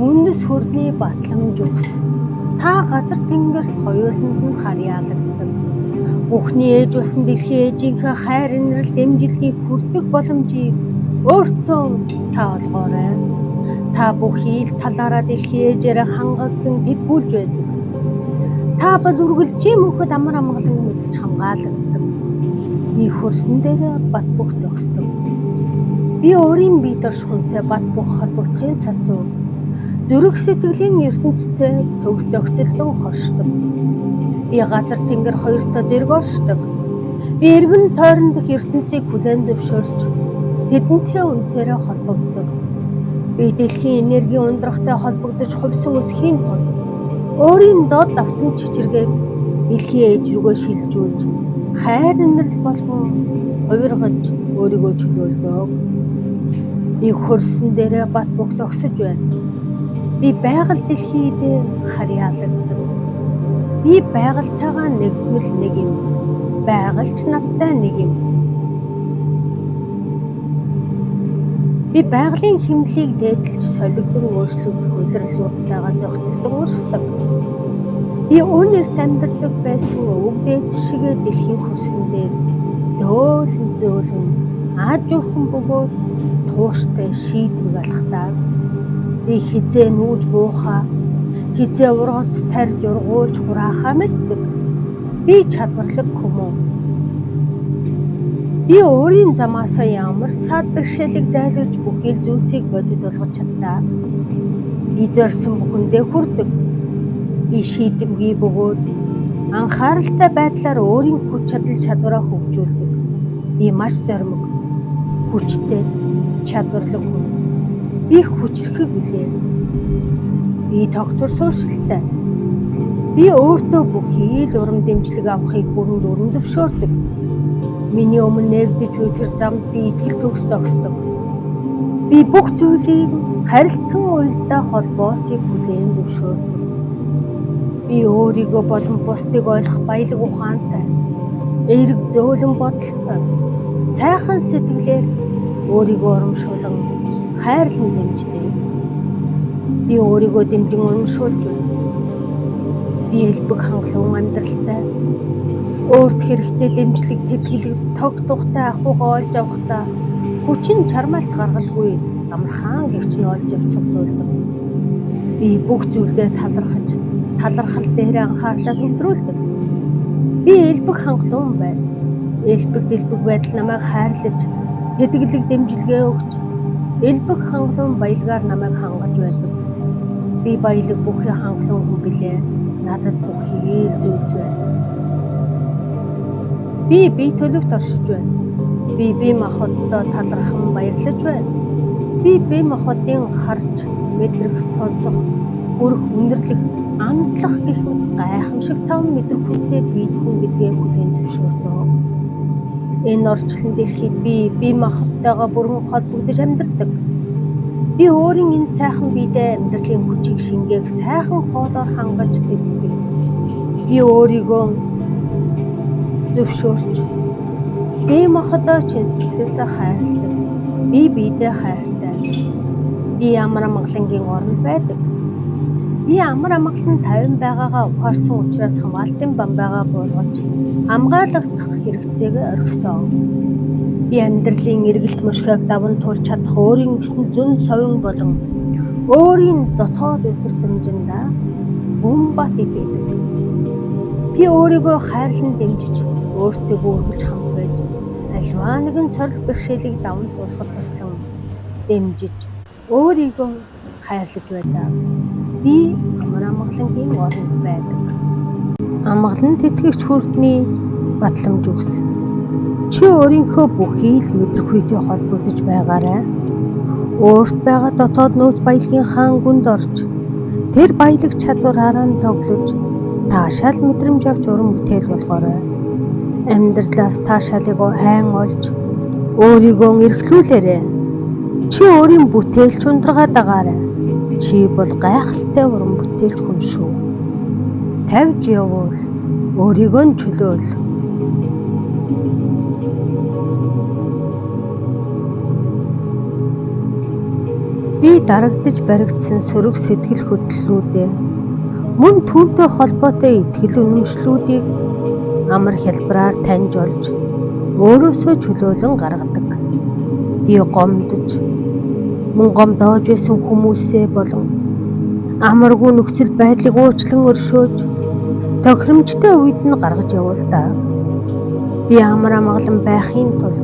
Хүндэс хөрдний батламж үгс. Та газар тэнгэрт хоёуланд нь харьяалагддаг. Бүхний ээж болсон дэлхийн ээжийнхээ хайр инрэл дэмжлэгийг хүртэх боломжийг өөртөө та олгоорой. Та бүхий л талаараа дэлхийн ээжээрээ хангагдан тэдгүүлж байдаг. Та бол үргэлжийн мөнхөд амар амгалан мэдж хамгаалагддаг. Би хөрсөн дээрээ бат бөх зогсдог. Би өөрийн бие доршихуйтай бат бөх холбогдохын сацуу зүрх сэтгэлийн ертөнцтэй төгс зохицолдон хоршдог. Би газар тэнгэр хоёртой зэрэг оршдог. Би эргэн тойрон дэх ертөнцийг хүлээн зөвшөөрч тэдэнтэй үнцээрээ холбогддог. Би дэлхийн энергийн ундрахтай холбогдож хувьсан өсөхийн тулд өөрийн доод давтамж чичиргээг дэлхийн ээж рүүгээ шилжүүлж хайр инрэл болгон хувиргаж өөрийгөө чөлөөлдөг. Би хөрсөн дээрээ бат бөх зогсож байна. Би байгаль дэлхийд харьяалагддаг. Би байгальтайгаа нэгдмэл нэг юм. Байгаль ч надтай нэг юм. Би байгалийн химнэлийг дээдэлж солигдон өөрчлөгдөх улирлуудтайгаа зохицолдон урсдаг. Би өн эрт амьдардаг байсан өвөг дээдс шигээ дэлхийн хөрсөн дээр зөөлөн зөөлөн аажуухан бөгөөд тууштай шийдвэг алхдаг. Би хэзээ нүүж буухаа, хэзээ ургац тарьж ургуулж хураахаа мэддэг. Би чадварлаг хүмүүн. Би өөрийн замаасаа ямар саад бэрхшээлийг зайлуулж бүхий л зүйлсийг бодит болгож чаддаг. Би зорьсон бүхэндээ хүрдэг. Би шийдэмгий бөгөөд анхааралтай байдлаар өөрийн хүч чадал чадвараа хөгжүүлдэг. Би маш зоримог, хүчтэй, чадварлаг хүн. Би хүчрхэг билээ. Би тогтвор суурьшилтай. Би өөртөө бүхий л урам дэмжлэг авахыг бүрэн дүүрэн зөвшөөрдөг. Миний өмнө нээгдэж буй тэр замд би итгэл төгс зогсдог. Би бүх зүйлийг харилцан уялдаа холбоосыг хүлээн зөвшөөрдөг. Би өөрийгөө болон бусдыг ойлгох баялаг ухаантай, эерэг зөөлөн бодолтой, сайхан сэтгэлээр өөрийгөө урамшуулан хайрлан дэмждэг. Би өөрийгөө дэмжин урамшуулж байна. Би элбэг хангалуун амьдралтай, өөрт хэрэгтэй дэмжлэг, тэтгэлэг, тог тухтай ахуйгаа олж авахдаа хүчин чармайлт гаргалгүй амархан гэрч нь олж авч цуглуулдаг. Би бүх зүйлдээ талархаж, талархал дээрээ анхаарлаа төвлөрүүлдэг. Би элбэг хангалуун байна. Элбэг дэлбэг байдал намайг хайрлаж, тэтгэлэг дэмжлэгээ өгч, элбэг хангалуун баялгаар намайг хангаж байдаг. Би баялаг бүхий хангалуун хүн билээ. Надад бүхий л зүйлс байна. Би бие төлөвт оршиж байна. Би бие махбоддоо талархан баярлаж байна. Би бие махбодын харж, мэдрэх, сонсох, хүрэх, үнэрлэх, амтлах гэх мэт гайхамшиг таван мэдрэх хүнтэй биед хүн гэдгээ хүлээн зөвшөөрдөг. Энэ орчлон дэлхийд би бие махбодтойгоо бүрэн холбогдож амьдардаг. Би өөрийн энэ сайхан биедээ амьдралын хүчийг шингээх сайхан хоолоор хангаж тэтгэдэг. Би өөрийгөө зөвшөөрч, бие махбодоо чин сэтгэлээсээ хайрладаг. Би биедээ хайртай. Би амар амгалангийн оронд байдаг. Би амар амгалан тайван байгаагаа ухаарсан учраас хамгаалтын бамбайгаа буулгаж хамгаалагдах хэрэгцээг орхисон. Би амьдралын эргэлт мушгиаг даван туулж чадах өөрийн гэсэн зөн совин болон өөрийн дотоод өдөртөмжөндөө гүн бат итгэдэг. Би өөрийгөө хайрлан дэмжиж, өөртөө үргэлж хамт байж, аливаа нэгэн сорил бэрхшээлийг даван туулахад туслан дэмжиж, өөрийгөө хайрлаж байдаг. Би амар амгалангийн оронд байдаг. Амгалан тэтгэгч хүрдний батламж үгс. Чи өөрийнхөө бүхий л мэдрэх хүйтэй холбогдож байгаарай. Өөрт байгаа дотоод нөөц баялагын хаан гүнд орж, тэр баялаг чадвараараа нь тоглож, таашаал мэдрэмж авч уран бүтээл болгоорой. Амьдралаас таашаалыг айн олж, өөрийгөө эрхлүүлээрэй. Чи өөрийн бүтээлч ундраад дагаарай. Чи бол гайхалтай уран бүтээлч хүн шүү. Тавьж явуул, өөрийгөө нь чөлөөл. Би дарагдаж баригдсан сөрөг сэтгэл хөдлөлүүдээ мөн түүнтэй холбоотой итгэл үнэмшлүүдийг амар хялбараар таньж олж өөрөөсөө чөлөөлөн гаргадаг. Би гомдож, мөн гомдоож байсан хүмүүсээ болон амаргүй нөхцөл байдлыг уучлан өршөөж тохиромжтой үед нь гаргаж явуулдаг. Би амар амгалан байхын тулд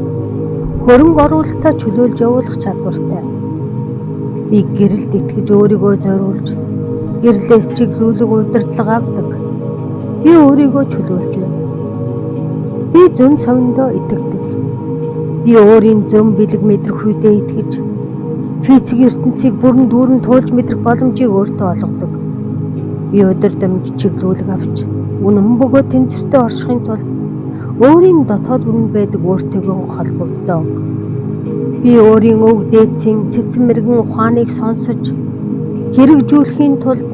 хөрөнгө оруулалтаа чөлөөлж явуулах чадвартай. Би гэрэлд итгэж өөрийгөө зориулж гэрлээс чиглүүлэг удирдлага авдаг. Би өөрийгөө чөлөөлж байна. Би зөн совиндоо итгэдэг. Би өөрийн зөв бэлэг мэдрэх үедээ итгэж физик ертөнцийг бүрэн дүүрэн туулж мэдрэх боломжийг өөртөө олгодог. Би удирдамж чиглүүлэг авч үнэн бөгөөд тэнцвэртэй оршихын тулд өөрийн дотоод үнэн байдаг өөртөөгөө холбогддог. Би өөрийн өв дээдсийн цэцэн мэргэн ухааныг сонсож хэрэгжүүлэхийн тулд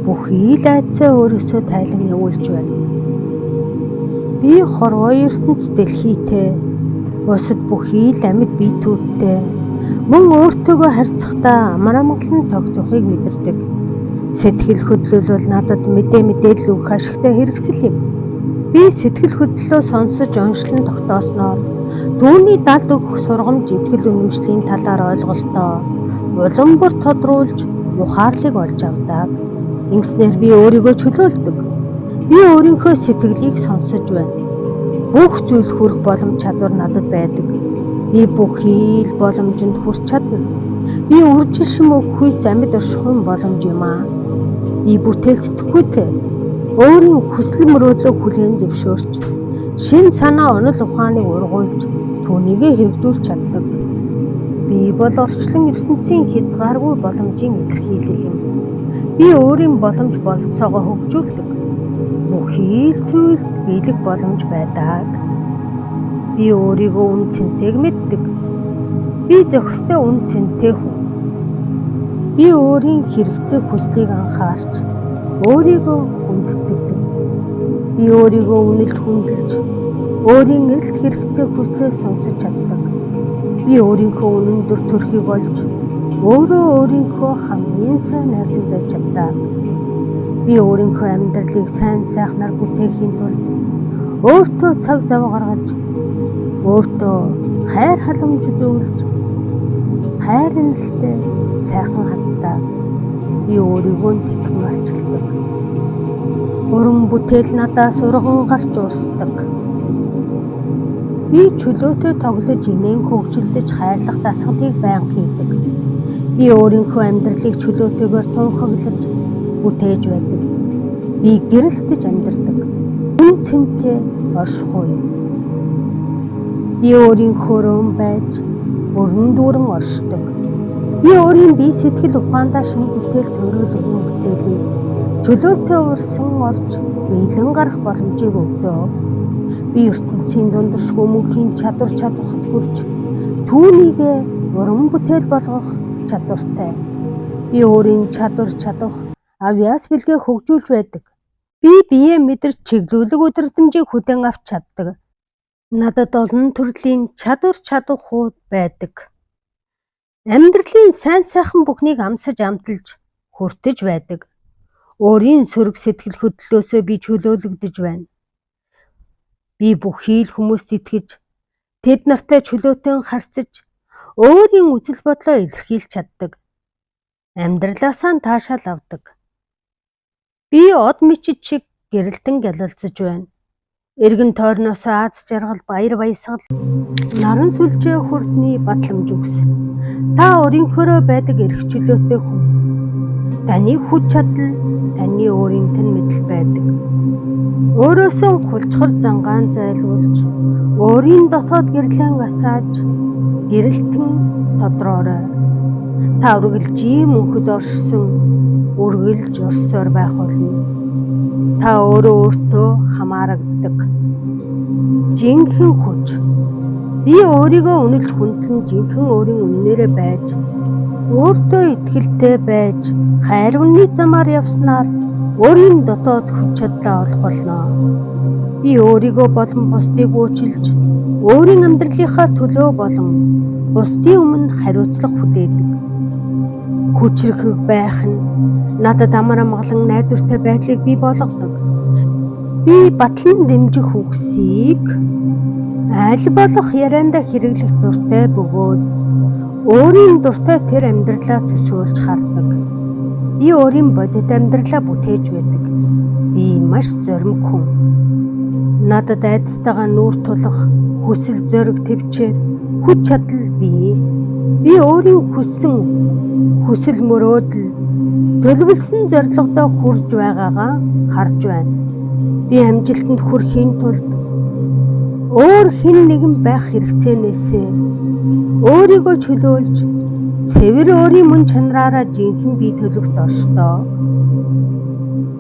бүхий л айдсаа өөрөөсөө тайлан явуулж байна. Би хорвоо ертөнц дэлхийтэй, бусад бүхий л амьд биетүүдтэй мөн өөртөөгөө харьцахдаа амар амгалан тогтвохыг мэдэрдэг. Сэтгэл хөдлөл бол надад мэдээ мэдээлэл өгөх ашигтай хэрэгсэл юм. Би сэтгэл хөдлөлөө сонсож оншлон тогтоосноор түүний далд өгөх сургамж итгэл үнэмшлийн талаар ойлголтоо улам бүр тодруулж ухаарлыг олж авдаг. Ингэснээр би өөрийгөө чөлөөлдөг. Би өөрийнхөө сэтгэлийг сонсож байна. Бүх зүйл хүрэх боломж чадвар надад байдаг. Би бүхий л боломжинд хүрч чадна. Би үржил шим өгөхгүй амьд оршихуйн боломж юм аа. Би бүтээл сэтгхүйтэй өөрийн хүсэл мөрөөдлөө хүлээн зөвшөөрч, шинэ санаа онол ухааныг ургуулж түүнийгээ хэрэгжүүлж чаддаг. Би бол орчлон ертөнцийн хязгааргүй боломжийн илэрхийлэл юм. Би өөрийн боломж бололцоогоо хөгжүүлдэг. Бүхий л зүйлд биелэх боломж байдаг. Би өөрийгөө үн цэнтэйг мэддэг. Би зохистой үн цэнтэй хүн. Би өөрийн хэрэгцээ хүслийг анхаарч өөрийгөө хүндэтгдэг. Би өөрийгөө үнэлж хүндэлж өөрийн эрэлт хэрэгцээ хүслээ сонсож чаддаг. Би өөрийнхөө үнэн дүр төрхийг олж өөрөө өөрийнхөө хамгийн сайн найз байж чаддаг. Би өөрийнхөө амьдралыг сайн сайхнаар бүтээхийн тулд өөртөө цаг зав гаргаж өөртөө хайр халамж үзүүлж хайр инрэлтэй сайхан ханддаг. Би өөрийгөө тэтгэн арчилдаг. Уран бүтээл надаас урган гарч урсдаг. Би чөлөөтэй тоглож инээн хөгжилдөж хайрлах дасгалыг байнга хийдэг. Би өөрийнхөө амьдралыг чөлөөтэйгээр тунхаглаж бүтээж байдаг. Би гэрэлтэж амьдардаг. Үн цэнтэй оршихуй. Би өөрийнхөө өрөөн байж бүрэн дүүрэн оршдог. Би өөрийн бие сэтгэл ухаандаа шинэ бүтээл төрөл өгөн бүтээлийг чөлөөтэй урсан орж биелэн гарах боломжийг өгдөг. Би ертөнцийн дундшгүй мөнхийн чадвар чадварт хүрч түүнийгээ уран бүтээл болгох чадвартай. Би өөрийн чадвар чадах авьяас бэлгээ хөгжүүлж байдаг. Би биеэ мэдэрч чиглүүлэг удирдамжийг хүлээн авч чаддаг. Надад олон төрлийн чадвар чадвархууд байдаг. Амьдралын сайн сайхан бүхнийг амсаж амталж хүртэж байдаг. Өөрийн сөрөг сэтгэл хөдлөлөөсөө би чөлөөлөгдөж байна. Би бүхий л хүмүүст итгэж, тэд нартай чөлөөтэй харьцаж, өөрийн үзэл бодлоо илэрхийлж чаддаг. Амьдралаасаа таашаал авдаг. Би од мичид шиг гэрэлтэн гялалзаж байна. Эргэн тойрноос аз жаргал, баяр баясгал, наран сүлжээ хүрдний батламж өгс. Та өөрийнхөөрөө байдаг эрх чөлөөтэй хүн. Таны хүч чадал, таны өөрийн тань мэдэл байдаг. Өөрөөсөө хулчгар зангаан зайлуулж, өөрийн дотоод гэрлэн асааж, гэрэлтэн тодроорой. Та үргэлж ийм мөнхөд оршсон, үргэлж орсоор байх болно. Та өөрөө өөртөө хамаарагддаг. Жинхэнэ хүч. Би өөрийгөө үнэлж хүндлэн жинхэнэ өөрийн үннээрээ байж, өөртөө итгэлтэй байж, хайр үнний замаар явснаар өөрийн дотоод хүч чадлаа олох болно. Би өөрийгөө болон бусдыг уучлж, өөрийн амьдралынхаа төлөө болон бусдын өмнө хариуцлага хүлээдэг. Хүчрхэг байх нь надад амар амгалан найдвартай байдлыг бий болгодог. Би батлан дэмжих үгсийг аль болох яриандаа хэрэглэх дуртай бөгөөд өөрийн дуртай тэр амьдралаа төсөөлж хардаг. Би өөрийн бодит амьдралаа бүтээж байдаг. Би маш зоримог хүн. Надад айдастайгаа нүүр тулах хүсэл зориг тэвчээр хүч чадал бий. Би өөрийн хүссэн хүсэл мөрөөдөл төлөвлөсөн зорилгодоо хүрж байгаагаа харж байна. Би амжилтанд хүрэхийн тулд өөр хэн нэгэн байх хэрэгцээнээсээ өөрийгөө чөлөөлж цэвэр өөрийн мөн чанараараа жинхэнэ бие төлөвт оршдоо.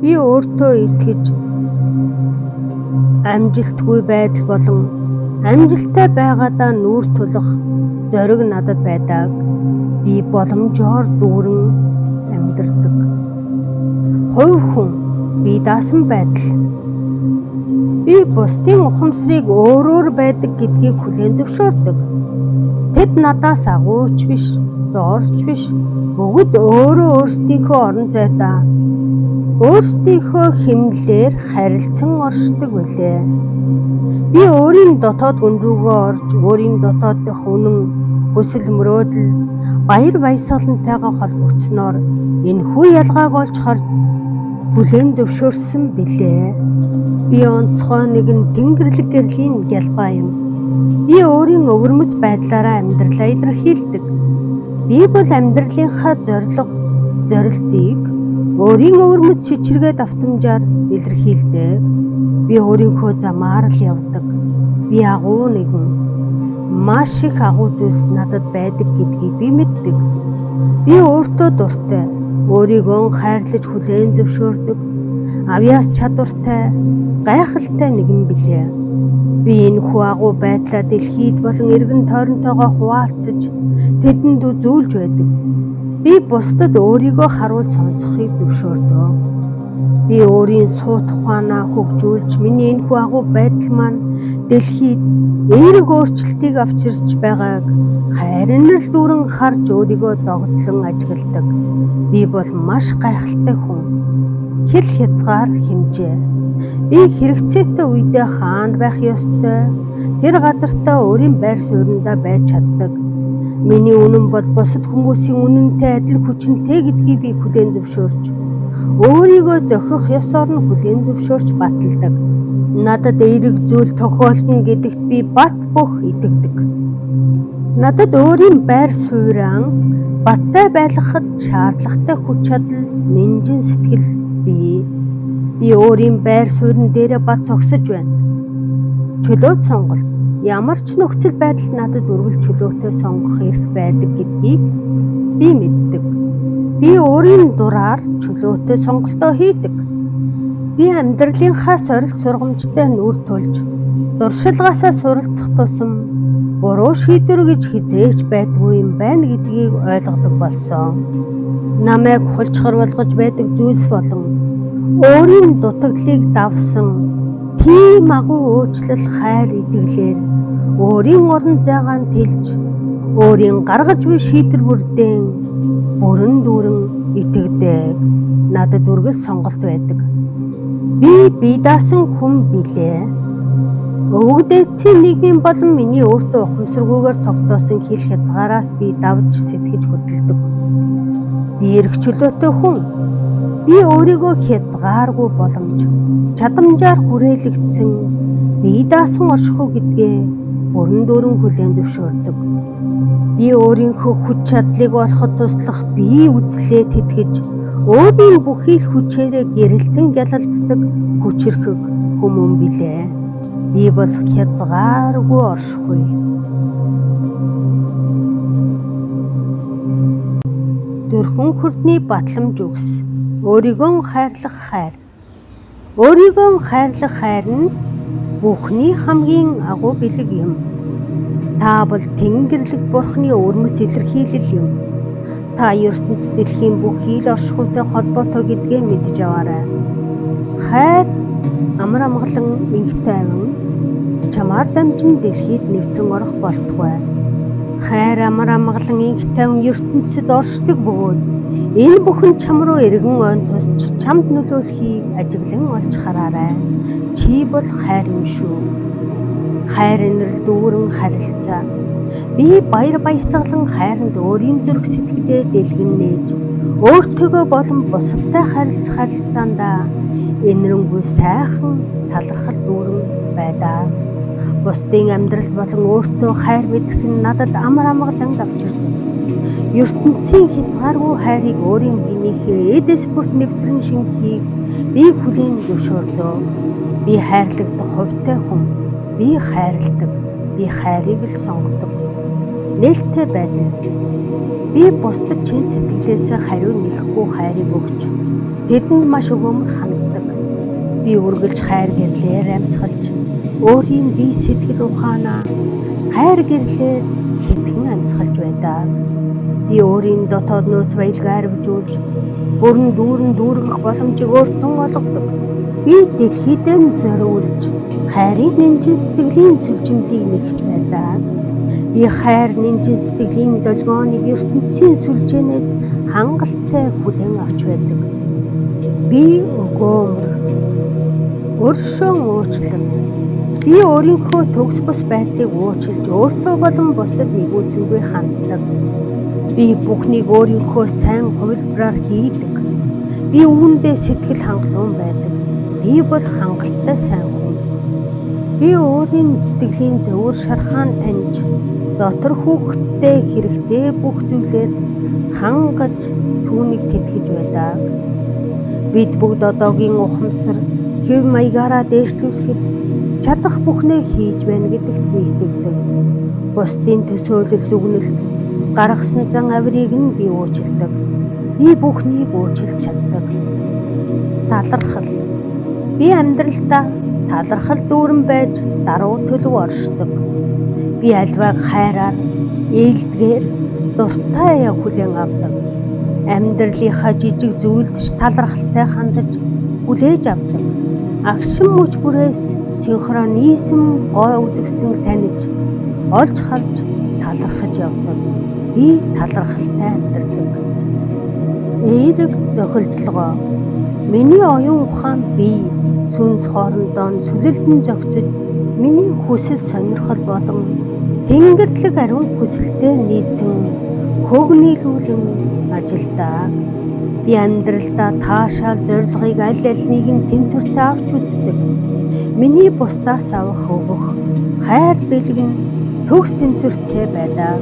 Би өөртөө итгэж амжилтгүй байдал болон амжилттай байгаадаа нүүр тулах зориг надад байдаг. Би боломжоор дүүрэн амьдардаг. Хувь хүн бие даасан байдал. Би бусдын ухамсарыг өөрөөр байдаг гэдгийг хүлээн зөвшөөрдөг. Тэд надаас агуу ч биш, доор ч биш. Бүгд өөрөө өөрсдийнхөө орон зайдаа өөрсдийнхөө хэмнэлээр харилцан оршдог билээ. Би өөрийн дотоод гүн рүүгээ орж өөрийн дотоод дах үнэн, хүсэл мөрөөдөл, баяр баясгалантайгаа холбогдсноор энэхүү ялгааг олж харж хүлээн зөвшөөрсөн билээ. Би онцгой нэгэн тэнгэрлэг гэрлийн гялбаа юм. Би өөрийн өвөрмөц байдлаараа амьдралаа илэрхийлдэг. Би бол амьдралынхаа зорилго, зорилтыг өөрийн өвөрмөц чичиргээ давтамжаар илэрхийлдэг. Би өөрийнхөө замаар л явдаг. Би агуу нэгэн. Маш их агуу зүйлс надад байдаг гэдгийг би мэддэг. Би өөртөө дуртай, өөрийгөө хайрлаж хүлээн зөвшөөрдөг, авьяас чадвартай, гайхалтай нэгэн билээ. Би энэхүү агуу байдлаа дэлхийд болон эргэн тойронтойгоо хуваалцаж тэдэнд үзүүлж байдаг. Би бусдад өөрийгөө харуул сонсохыг зөвшөөрдөг. Би өөрийн суут ухаанаа хөгжүүлж миний энэхүү агуу байдал маань дэлхийд эерэг өөрчлөлтийг авчирч байгааг хайрнал дүүрэн харж өөрийгөө догдлон ажигладаг. Би бол маш гайхалтай хүн. Хил хязгаар хэмжээ. Би хэрэгцээтэй үедээ хаана байх ёстой тэр газартаа өөрийн байр сууриндаа байж чаддаг. Миний үнэн бол бусад хүмүүсийн үнэнтэй адил хүчинтэй гэдгийг би хүлээн зөвшөөрч, өөрийгөө зохих ёсоор нь хүлээн зөвшөөрч баталдаг. Надад эерэг зүйл тохиолдоно гэдэгт би бат бөх итгэдэг. Надад өөрийн байр суурин баттай байлгахад шаардлагатай хүч чадал, нинжин сэтгэл бий. Би өөрийн байр суурин дээрээ бат зогсож байна. Чөлөөт сонголт. Ямар ч нөхцөл байдалд надад үргэлж чөлөөтэй сонгох эрх байдаг гэдгийг би мэддэг. Би өөрийн дураар чөлөөтэй сонголтоо хийдэг. Би амьдралынхаа сорилт сургамжтай нүүр тулж, дуршилгаасаа суралцах тусам буруу шийдвэр гэж хэзээ ч байдгүй юм байна гэдгийг ойлгодог болсон. Намайг хулчгар болгож байдаг зүйлс болон өөрийн дутагдлыг давсан тийм агуу уучлал хайр итгэлээр өөрийн орон зайгаа тэлж, өөрийн гаргаж буй шийдвэр бүрдээ бүрэн дүүрэн итгэдэг. Надад үргэлж сонголт байдаг. Би бие даасан хүн билээ. Өвөг дээдсийн нийгмийн болон миний өөртөө ухамсаргүйгээр тогтоосон хил хязгаараас би давж сэтгэж хөдөлдөг. Би эрх чөлөөтэй хүн. Би өөрийгөө хязгааргүй боломж, чадамжаар хүрээлэгдсэн бие даасан оршихуй гэдгээ бүрэн дүүрэн хүлээн зөвшөөрдөг. Би өөрийнхөө хүч чадлыг олоход туслах бие үзлээ тэтгэж, өөрийн бүхий л хүчээрээ гэрэлтэн гялалздаг хүчирхэг хүмүүн билээ. Би бол хязгааргүй оршихуй. Зүрхэн хүрдний батламж үгс. Өөрийгөө хайрлах хайр. Өөрийгөө хайрлах хайр нь бүхний хамгийн агуу бэлэг юм. Та бол тэнгэрлэг бурхны өвөрмөц илэрхийлэл юм. Та ертөнц дэлхийн бүх ил оршихуйтай холбоотой гэдгээ мэдэж аваарай. Хайр, амар амгалан, энх тайван чамаар дамжин дэлхийд нэвтрэн орох болтугай. Хайр, амар амгалан, энх тайван ертөнцид оршдог бөгөөд Энэ бүхэн чам руу эргэн ойн тусч чамд нөлөөлөхийг ажиглан олж хараарай. Чи бол хайр юм шүү. Хайр инрэл дүүрэн харилцаа. Би баяр баясгалан хайранд өөрийн зүрх сэтгэлээ дэлгэн нээж өөртөөгөө болон бусадтай харилцах харилцаандаа энэрэнгүй сайхан талархал дүүрэн байдаг. Бусдын амьдрал болон өөртөө хайр мэдрэх нь надад амар амгалан авчирдаг. Ертөнцийн хязгааргүй хайрыг өөрийн биенийхээ эдээс бүрт нэвтрэн шингэхийг би хүлээн зөвшөөрдөө. Би хайрлагдах хувьтай хүн. Би хайрладаг. Би хайрыг л сонгодог. Нээлттэй байдал. Би бусдад чин сэтгэлээсээ хариу нэхэхгүй хайрыг өгч тэдэнд маш өгөөмөр ханддаг. Би үргэлж хайр гэрлээр амьсгалж өөрийн бие сэтгэл ухаанаа хайр гэрлээр тэтгэн амьсгалж байдаг. Би өөрийн дотоод нөөц баялгаа арвижуулж бүрэн дүүрэн дүүргэх боломжийг өөртөө олгодог. Би дэлхийдээ зориулж хайрын нэмжин сэтгэлийн сүлжимлийг нэгж байдаг. Би хайр нэмжин сэтгэлийн долгионыг ертөнцийн сүлжээнээс хангалттай хүлээн авч байдаг. Би өгөөмөр, өршөөн уучлал. Би өөрийнхөө төгс бус байдлыг уучлж өөртөө болон бусдад нигүүлсэнгүй ханддаг. Би бүхнийг өөрийнхөө сайн хувилбараар хийдэг. Би үүндээ сэтгэл хангалуун байдаг. Би бол хангалттай сайн хүн. Би өөрийн сэтгэлийн зөвөр шархаан таньж дотор хүүхэдтэй хэрэгтэй бүх зүйлээр хангаж түүнийг тэтгэж байдаг. Бид бүгд одоогийн ухамсар хэв маягаараа дээшлүүлэхэд чадах бүхнээ хийж байна гэдэгт би итгэдэг. Бусдын төсөөлөл дүгнэлт гаргасан зан авирыг нь би уучлдаг. Би бүхнийг уучлж чаддаг. Талархал. Би амьдралдаа талархал дүүрэн байж даруй төлөв оршдог. Би альваг хайраар, ээлдгээр, дуртай хүлээн авдаг. Амьдралынхаа жижиг зүйлд ч талархалтай хандаж хүлээж авдаг. Агшин мөч бүрээс синхронизм гой үзэгсэн таних, олж харж талархаж явдаг. Би талархалтай амьдардаг. Эерэг зохилцолгоо. Миний оюун ухаан бие сүнс хоорондоо сүлэлдэн зохицож миний хүсэл сонирхол болон тэнгэрлэг ариун хүсэлтэд нийцэн хөг нийлүүлэн ажилдаа. Би амьдралдаа таашаал зорилгыг аль альнийг нь тэнцвэртэй авч үздэг. Миний бусдаас авах өгөх хайр бэлэг нь төгс тэнцвэртэй байдаг.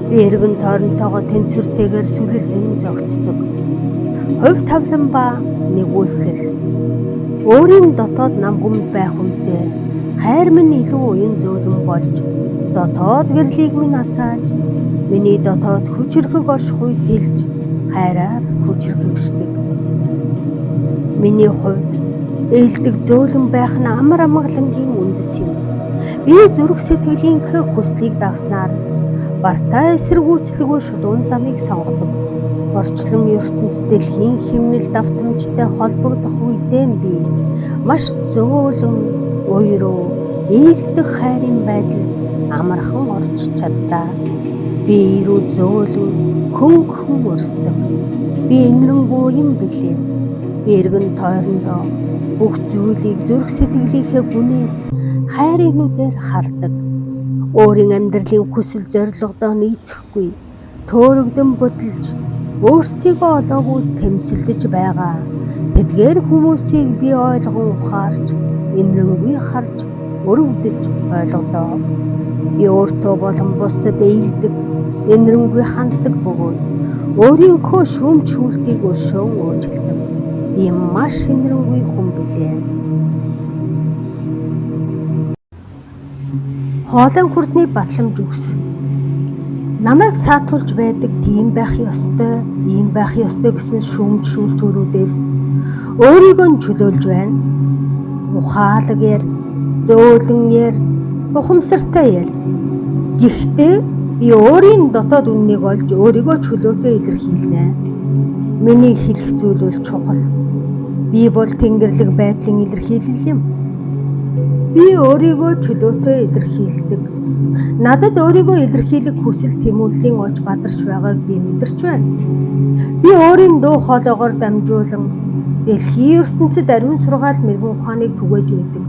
Би эргэн тойронтойгоо тэнцвэртэйгээр сүлэлдэн зохицдог. Хувь тавлан ба нэгүслэл. Өөрийн дотоод нам гүмд байх үедээ хайр минь илүү уян зөөлөн болж дотоод гэрлийг минь асааж миний дотоод хүчирхэг орших үед хэлж хайраар хүчирхэгшдэг. Миний хувьд ээлдэг зөөлөн байх нь амар амгалангийн үндэс юм. Би зүрх сэтгэлийнхээ хүслийг дагснаар бартаа эсэргүүцэлгүй шулуун замыг сонгодог. Орчлон ертөнц дэлхийн химнэл давтамжтай холбогдох үедээ би маш зөөлөн уйруу ээлдэх хайрын байдал амархан орж чаддаа. Би эрүү зөөлөн хөнгөн өрсдөг. Би энэрэнгүй юм билээ. Би эргэн тойрондоо бүх зүйлийг зүрх сэтгэлийнхээ гүнээс хайрын нүдээр хардаг. Өөрийн амьдралын хүсэл зорилгодоо нийцэхгүй төөрөгдөн хөдөлж өөрсдийгөө олоогүй тэмцэлдэж байгаа. Тэдгээр хүмүүсийг би ойлгон ухаарч, энэрэнгүй харж, өрөвдөж ойлголоо. Би өөртөө болон бусдад эелдэг, энэрэнгүй ханддаг бөгөөд өөрийнхөө шүүмж шүүлтийг өшөөн уучлдаг. Би маш энэрэнгүй хүн билээ. Хоолойн хүрдний батламж үгс. Намайг саатуулж байдаг тийм байх ёстой, ийм байх ёстой гэсэн шүүмж шүүлтүүрүүдээс өөрийгөө нь чөлөөлж байна. Ухаалаг яр, зөөлөн яр, ухамсартай яр. Гэхдээ би өөрийн дотоод үннийг олж өөрийгөө чөлөөтэй илэрхийлнэ. Миний хэлэх зүйл бол чухал. Би бол тэнгэрлэг байдлын илэрхийлэл юм. Би өөрийгөө чөлөөтэй илэрхийлдэг. Надад өөрийгөө илэрхийлэх хүсэл тэмүүллийн оч бадарч байгааг би мэдэрч байна. Би өөрийн дуу хоолойгоор дамжуулан дэлхийн ертөнцид ариун сургаал мэргэн ухааныг түгээж байдаг.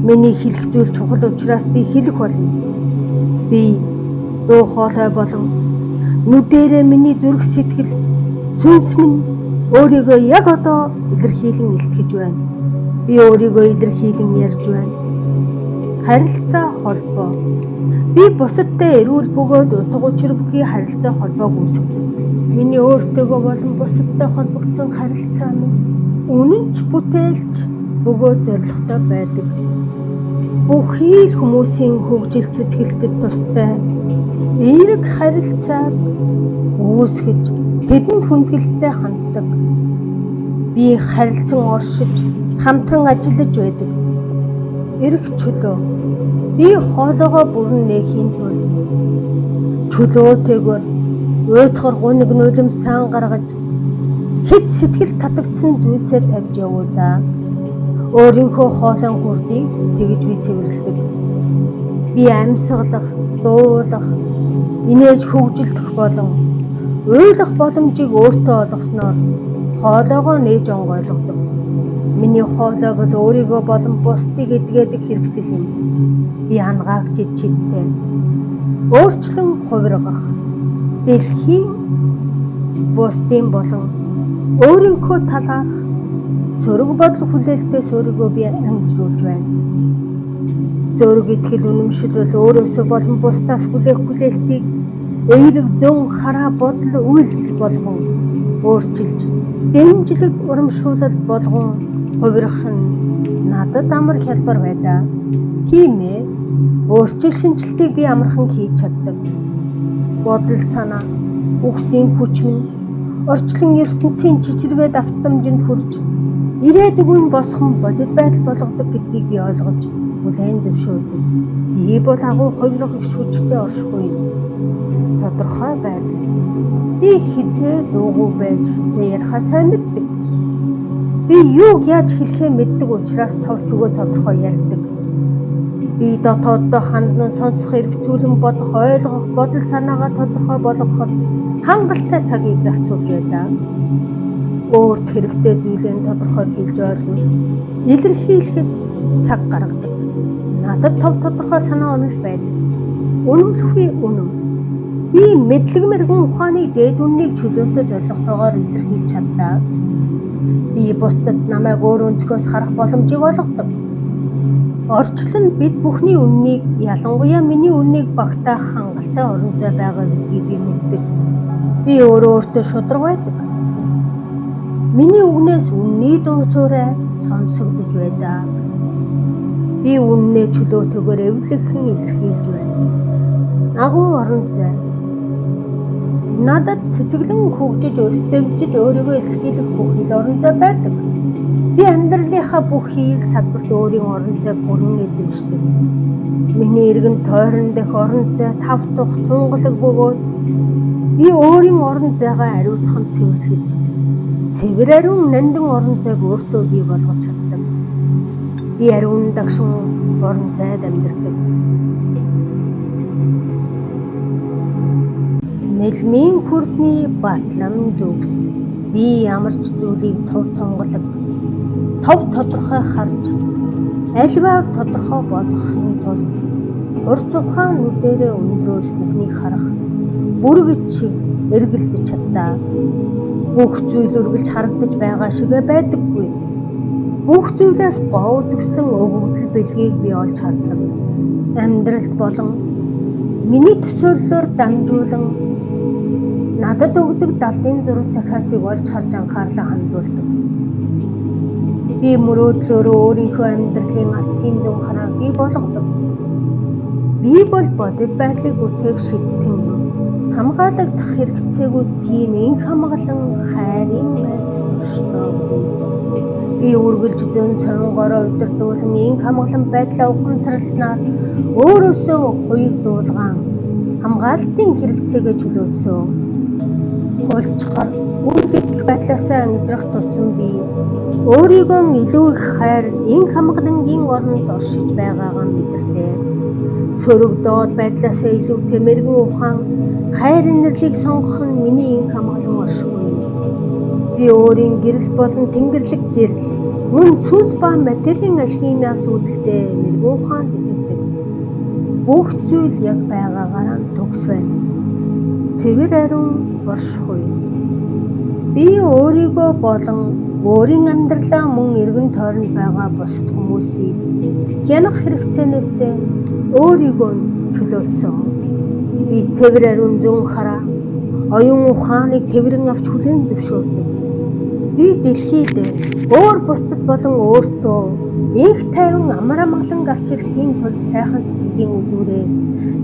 Миний хэлэх зүйл чухал учраас би хэлэх болно. Би дуу хоолой болон нүдэрээ миний зүрх сэтгэл сүнс минь өөрийгөө яг одоо илэрхийлэн илтгэж байна. Би өөрийгөө илэрхийлэн ярьж байна. Харилцаа холбоо. Би бусадтай эрүүл бөгөөд утга учир бүхий харилцаа холбоог үүсгэдэг. Миний өөртөөгөө болон бусадтай холбогдсон харилцаа минь үнэн ч бүтээлч бөгөөд зорилготой байдаг. Бүхий л хүмүүсийн хөгжил цэцгэлтэд тустай эерэг харилцааг үүсгэж тэдэнд хүндгэлтэй ханддаг. Би харилцан оршиж хамтран ажиллаж байдаг. Эрх чөлөө. Би хоолойгоо бүрэн нээхийн тулд чөлөөтэйгээр уйтгар гуниг нулимс сан гаргаж хэд сэтгэл татагдсан зүйлсээ тавьж явуулаа. Өөрийнхөө хоолойн хурдыг тэгж би цэвэрлэдэг. Би амьсгалах, дуулах, инээж хөгжилдөх болон уйлах боломжийг өөртөө олгосноор хоолойгоо нээж онгойлгодог. Миний хоолой бол өөрийгөө болон бусдыг эдгээдэг хэрэгсэл юм. Би ангаагч чидтэй. Өөрчлөн хувиргах, дэлхийн бусдын болон өөрийнхөө талаарх сөрөг бодол хүлээлтээс өөрийгөө би амжруулж байна. Сөрөг итгэл үнэмшил бол өөрөөсөө болон бусдаас хүлээх хүлээлтийг эерэг зөн хараа бодол үйлдэл болгон өөрчилж дэмжлэг урамшуулал болгон хувирах нь надад амар хялбар байдаа. Тийм ээ. Өөрчлөл шинжилтийг би амархан хийж чаддаг. Бодол санаа, үгсийн хүч минь орчлон ертөнцийн чичиргээ давтамжинд хүрч ирээдүгүн босхон бодит байдал болгодог гэдгийг би ойлгож хүлээн зөвшөөрдөг. Би бол агуу хувирах их хүчтэй оршихгүй юм. Тодорхой байдал. Би хизээ дуугүй байж хизээ ярихаа сайн мэддэг. Би юуг яаж хэлэхээ мэддэг учраас товч өгөө тодорхой ярьдаг. Би дотооддоо хандан сонсох, эргэцүүлэн бодох, ойлгох, бодол санаагаа тодорхой болгоход хангалттай цагийг зарцуулж байлаа. Өөрт хэрэгтэй зүйлээ тодорхой хэлж ойлгоно. Илэрхийлэхэд цаг гаргадаг. Надад тов тодорхой санаа онол байдаг. Үнэмлэхүй үнэм. Би мэдлэг мэргэн ухааны дээд үннийг чөлөөтэй зорилготойгоор илэрхийлж чадлаа. Би бусдад намайг өөр өнцгөөс харах боломжийг олгодог. Орчлон бид бүхний үннийг, ялангуяа миний үннийг багтаах хангалттай орон зай байгаа гэдгийг би мэддэг. Би өөрөө өөртөө шударга байдаг. Миний үгнээс үнний дуу цуурай сонсогдож байдаа. Би үннээ чөлөөтэйгээр эвлэгхэн илэрхийлж байна. Агуу орон зай. Надад цэцэглэн хөгжиж, өсдөмжиж өөрийгөө илэрхийлэх бүх ил орон зай байдаг. Би амьдралынхаа бүх ил салбарт өөрийн орон зайг бүрэн эзэмшдэг. Миний эргэн тойрон дэх орон зай тав тух тунгалаг бөгөөд би өөрийн орон зайгаа ариутхан цэвэрлэж, цэвэр ариун нандин орон зайг өөртөө бий болгож чаддаг. Би ариун дагшин орон зайд амьдардаг. Нэлмийн хүрдний батламж үгс. Би ямар ч зүйлийг тов тунгалаг, тов тодорхой харж, альвааг тодорхой болгохын тулд хурц ухаан нүдэрээ өндрөөс бүхнийг харах бүргэч шиг эргэлдэж чаддаа. Бүх зүйл үргэлж харагдаж байгаа шигэ байдаггүй. Бүх зүйлээс гоо үзэсгэлэн өгөгдөл бэлгийг би олж хардаг. Амьдралд болон миний төсөөллөөр дамжуулан надад өгдөг далдын зураг захиасыг олж харж анхаарлаа хандуулдаг. Би мөрөөдлөөрөө өөрийнхөө амьдралын алсын дүн харааг бий болгодог. Би бол бодит байдлыг бүтээх шидтэн юм. Хамгаалагдах хэрэгцээгүй тийм инх хамгаалан хайрын байдал оршдог. Би үргэлж зөн сонгороо удирдуулан инх хамгаалан байдлаа ухамсарласнаар өөрөөсөө хуйг дуулгаан хамгаалтын хэрэгцээгээ чөлөөлсөн. Хулчгар үл гэгдэх байдлаасаа ангижрах тусам би өөрийгөө илүү их хайр, энх амгалангийн оронд оршиж байгаагаа мэдэрдээ. Сөрөг доод байдлаасаа илүүтэй мэргэн ухаан, хайр инэрлийг сонгох нь миний энх амгалан оршихуй юм. Би өөрийн гэрэл болон тэнгэрлэг гэрэл, мөн сүнс ба материйн алхимиас үүдэлтэй мэргэн ухаанд итгэдэг. Бүх зүйл яг байгаагаараа нь төгс байна. Цэвэр ариун оршихуй. Би өөрийгөө болон өөрийн амьдралаа мөн эргэн тойронд байгаа бусад хүмүүсийг хянах хэрэгцээнээс өөрийгөө нь чөлөөлсөн. Би цэвэр ариун зөн хараа оюун ухааныг тэврэн авч хүлээн зөвшөөрдөг. Би дэлхийд өөр бусдад болон өөртөө энх тайван амар амгалан авч ирэхийн тулд сайхан сэтгэлийн үзүүрээр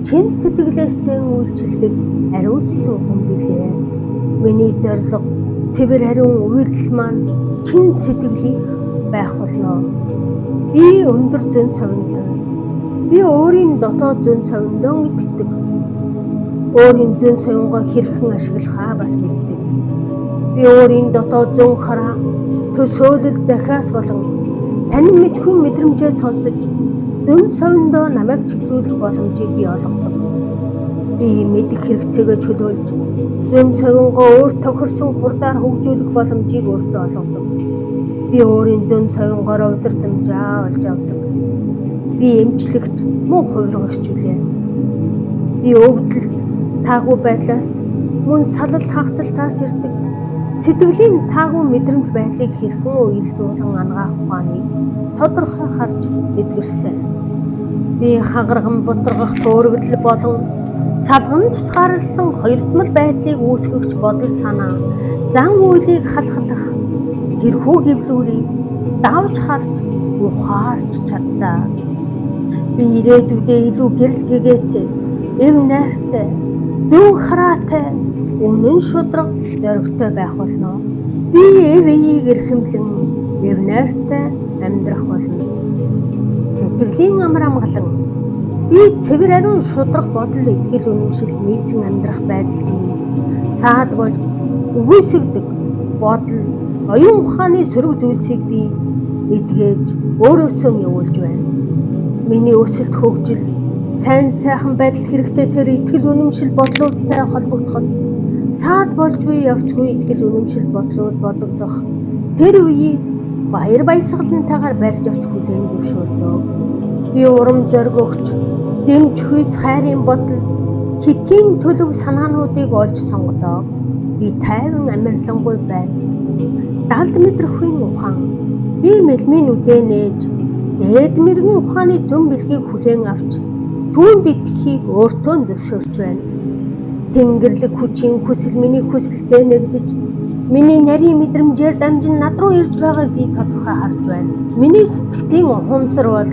чин сэтгэлээсээ үйлчилдэг ариунсан хүн билээ. Миний зорилго цэвэр ариун үйлдэл маань чин сэтгэлийнх байх болно. Би өндөр зөн совинтой. Би өөрийн дотоод зөн совиндоо итгэдэг. Өөрийн зөн совингоо хэрхэн ашиглахаа бас мэддэг. Би өөрийн дотоод зөн хараа төсөөлөл захиас болон танин мэдэхүй мэдрэмжээ сонсож зөн совиндоо намайг чиглүүлэх боломжийг би олгодог. Би мэдэх хэрэгцээгээ чөлөөлж зөн совингоо өөр тохирсон хурдаар хөгжүүлэх боломжийг өөртөө олгодог. Би өөрийн зөн совингоороо удирдамжаа олж авдаг. Би эмчлэгч мөн хувиргагч билээ. Би өвдөлт, таагүй байдлаас мөн салал хагацалтаас ирдэг сэтгэлийн таагүй мэдрэмж байдлыг хэрхэн уялдуулан анагаах ухааныг тодорхой харж эдгэрсэн. Би хагарган бутаргах төөрөгдөл болон салган тусгаарласан хоёрдмол байдлыг үүсгэгч бодол санаа, зан үйлийг халахлах тэрхүү гэвлүүрийг давж харж ухаарч чадлаа. Би ирээдүйдээ илүү гэрэл гэгээтэй, эв найртай, зөн хараатай, үнэн шударга зоригтой байх болно. Би эв эеийг эрхэмлэн эв найртай амьдрах болно. Сэтгэлийн амар амгалан. Би цэвэр ариун шударга бодол итгэл үнэмшилд нийцэн амьдрах байдалд минь саад болж үгүйсгэдэг бодол, оюун ухааны сөрөг зүйлсийг би эдгэж өөрөөсөө явуулж байна. Миний өсөлт хөгжил, сайн сайхан байдал хэрэгтэй тэр итгэл үнэмшил бодлуудтай холбогдоход саад болж буй явцгүй итгэл үнэмшил бодлууд бодогдох тэр үеийг баяр баясгалантайгаар барьж авч хүлээн зөвшөөрдөг. Би урам зориг өгч, дэмж хүйц хайрын бодол, хэтийн төлөв санаануудыг олж сонгодог. Би тайван амарлингуй байна. Далд мэдрэхүйн ухаан. Би мэлмийн нүдээ нээж, дээд мэргэн ухааны зөн бэлгийг хүлээн авч, түүнд итгэхийг өөртөө зөвшөөрч байна. Тэнгэрлэг хүчийн хүсэл миний хүсэлтэй нэгдэж, миний нарийн мэдрэмжээр дамжин над руу ирж байгааг би тодорхой харж байна. Миний сэтгэлийн ухамсар бол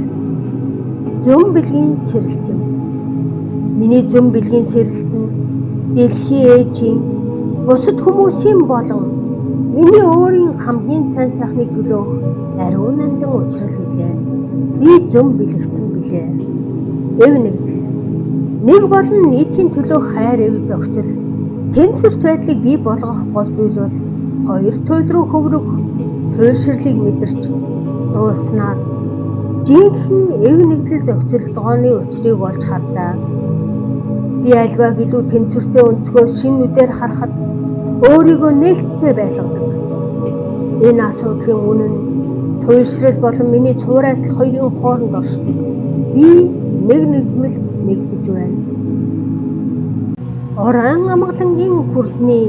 зөн бэлгийн сэрэлт юм. Миний зөн бэлгийн сэрэлт нь дэлхийн ээжийн, бусад хүмүүсийн болон миний өөрийн хамгийн сайн сайхныг төлөөх ариун нандин учрал билээ. Би зөн бэлэгтэн билээ. Эв нэгдэл. Нэг болон нийтийн төлөө хайр эв зохицол тэнцвэрт байдлыг бий болгох гол зүйл бол хоёр туйл руу хөврөх туйлширлыг мэдэрч дууснаар жинхэнэ эв нэгдэл зохицолдгооны учрыг олж хардаа. Би альвааг илүү тэнцвэртэй өнцгөөс шинэ нүдээр харахад өөрийгөө нээлттэй байлгадаг. Энэ асуудлын үнэн нь туйлшрал болон миний цуурайтал хоёрын хооронд оршдог. Би нэг нэгдмэлд нэгдэж байна. Оройн амгалангийн хүрдний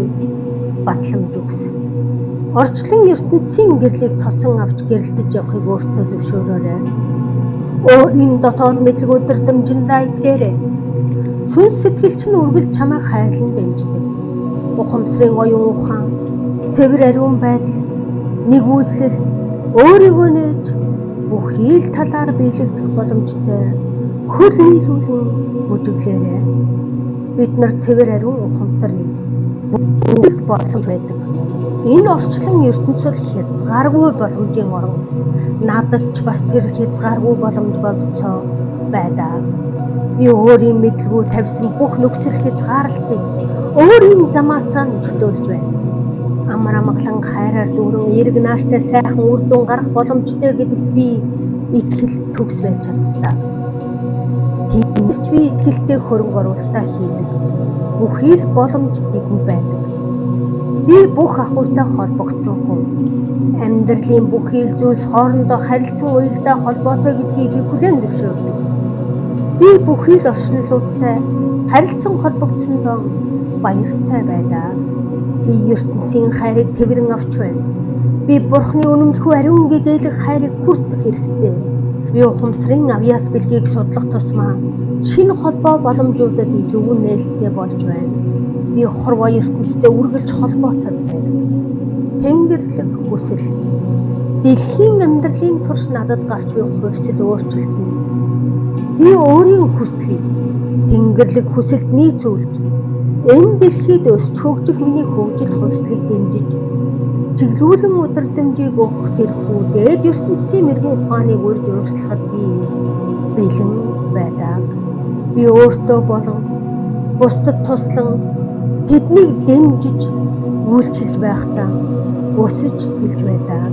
батламж үгс. Орчлон ертөнцийн гэрлийг тосон авч гэрэлтэж явахыг өөртөө зөвшөөрөөрэй. Өөрийн дотоод мэдлэг удирдамжиндаа итгээрэй. Сүнс сэтгэл чинь үргэлж чамайг хайрлан дэмждэг. Ухамсарын оюун ухаан, цэвэр ариун байдал, нэгүслэл өөрийгөө нээж бүхий л талаар биелэгдэх боломжтой хөл нийлүүлэн бүжиглээрэй. Бид нар цэвэр ариун ухамсар юм. Бүгд боломж байдаг. Энэ орчлон ертөнц бол хязгааргүй боломжийн орон. Надад ч бас тэр хязгааргүй боломж болцоо байдаа. Би өөрийн мэдлгүй тавьсан бүх нөхцөл хязгаарлалтыг Өөрийн замаасаа чөлөөлж байна. Амар амгалан хайраар дүүрэн эерэг нааштай сайхан үр дүн гарах боломжтой гэдэгт би итгэл төгс байж чадлаа. Тиймээс ч би итгэлтэй хөрөнгө оруулалтаа хийдэг. Бүхий л боломж бидэнд байдаг. Би бүх ахуйтай холбогдсон хүн. Амьдралын бүхий л зүйлс хоорондоо харилцан уялдаа холбоотой гэдгийг би хүлээн зөвшөөрдөг. Би бүхий л оршинлуудтай харилцан холбогдсондоо баяртай байлаа. Би ертөнцийн хайрыг тэврэн авч байна. Би Бурхны үнэмлэхүй ариун гэгээлэх хайрыг хүртэх хэрэгтэй. Би ухамсарын авьяас бэлгийг судлах тусмаа шинэ холбоо боломжуудад илүү нээлттэй болж байна. Би хорвоо ертөнцтэй үргэлж холбоотой байдаг. Тэнгэрлэг хүсэл. Дэлхийн амьдралын турш надад гарч буй хувьсэл өөрчлөлт нь би өөрийн хүслийг тэнгэрлэг хүсэлд нийцүүлж энэ дэлхийд өсч хөгжих миний хөгжил хувьслыг дэмжиж чиглүүлэн удирдамжийг өгөх тэрхүү дээд ертөнцийн мэргэн ухааныг урьж урагшлахад би бэлэн байдаг. Би өөртөө болон бусдад туслан тэднийг дэмжиж үйлчилж байхдаа өсөж тэлж байдаг.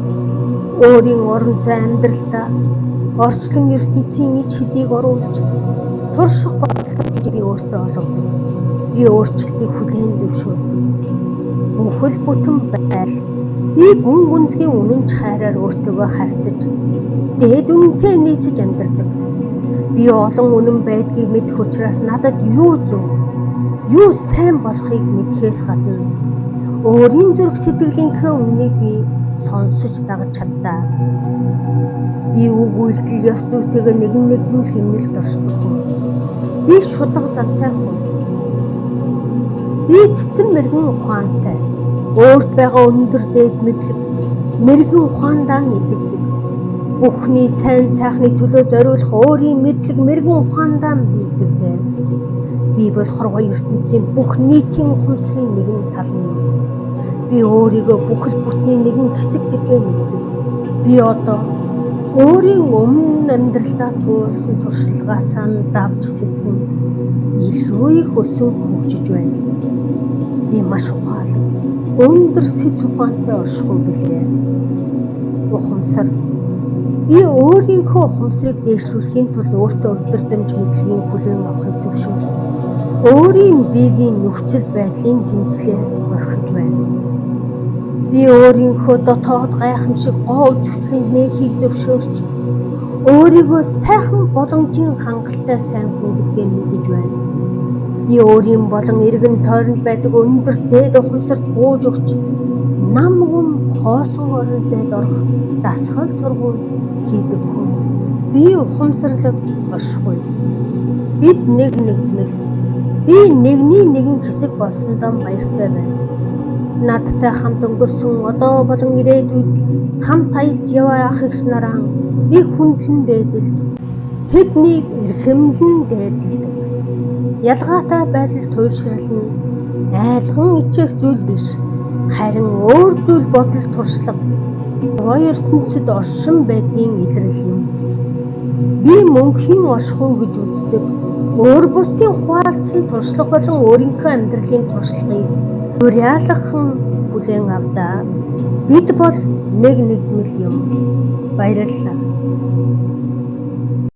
Өөрийн орон зай амьдралдаа орчлон ертөнцийн ич хэдийг оруулж турших боломжийг би өөртөө олгодог. Би өөрчлөлтийг хүлээн зөвшөөрдөг. Бүхэл бүтэн байдал би гүн гүнзгий үнэнч хайраар өөртөөгөө харьцаж дээд үнэнтэй нийцэж амьдардаг. Би олон үнэн байдгийг мэдэх учраас надад юу зөв, юу сайн болохыг мэдэхээс гадна өөрийн зүрх сэтгэлийнхээ үнэнийг би сонсож дагаж чаддаа. Би үг үйлдэл ёс зүйтэйгээ нэгэн нэгдмэл хэмнэлд оршдог хүн. Би шударга зантай хүн. Би цэцэн мэргэн ухаантай. Өөрт байгаа өндөр дээд мэдлэг мэргэн ухаандаа итгэдэг. Бүхний сайн сайхны төлөө зориулах өөрийн мэдлэг мэргэн ухаандаа би итгэдэг. Би бол хорвоо ертөнцийн бүх нийтийн ухамсарын нэгэн тал нь юм. Би өөрийгөө бүхэл бүтний нэгэн хэсэг гэдгээ мэддэг. Би одоо өөрийн өмнө амьдралдаа туулсан туршлагаасаа давж сэтгэн илүү их өсөн хөгжиж байна. Би маш ухаалаг, өндөр сэц ухаантай оршихуй билээ. Ухамсар. Би өөрийнхөө ухамсарыг дээшлүүлэхийн тулд өөртөө удирдамж мэдлэгийн хүлээн авахыг зөвшөөрч, өөрийн биеийн нөхцөл байдлын тэмцлээ орхиж байна. Би өөрийнхөө дотоод гайхамшиг гоо үзэсгэлэнт нээхийг зөвшөөрч, өөрийгөө сайхан боломжийн хангалттай сайн хүн гэдгээ мэдэж байна. Би өөрийн болон эргэн тойронд байдаг өндөр дээд ухамсарт бууж өгч, нам гүм хоосон орон зайд орох дасгал сургууль хийдэг хүн. Би ухамсарлаг оршихуй. Бид нэг нэгдмэл. Би нэгний нэгэн хэсэг болсондоо баяртай байна. Надтай хамт өнгөрсөн одоо болон ирээдүйд хамт аялж яваа ах эгч нараа би хүндлэн дээдэлж, тэднийг эрхэмлэн дээдэлдэг. Ялгаатай байдал туйлшрал нь айлган ичээх зүйл биш, харин өөр зүйл бодол туршлага хорвоо ертөнцид оршин байдгийн илрэл юм. Би мөнхийн оршихуй гэж үздэг. Өөр бусдын хуваалцсан туршлага болон өөрийнхөө амьдралын туршлагыг уриалгахан хүлээн авдаа. Бид бол нэг нэгдмэл юм. Баярлалаа.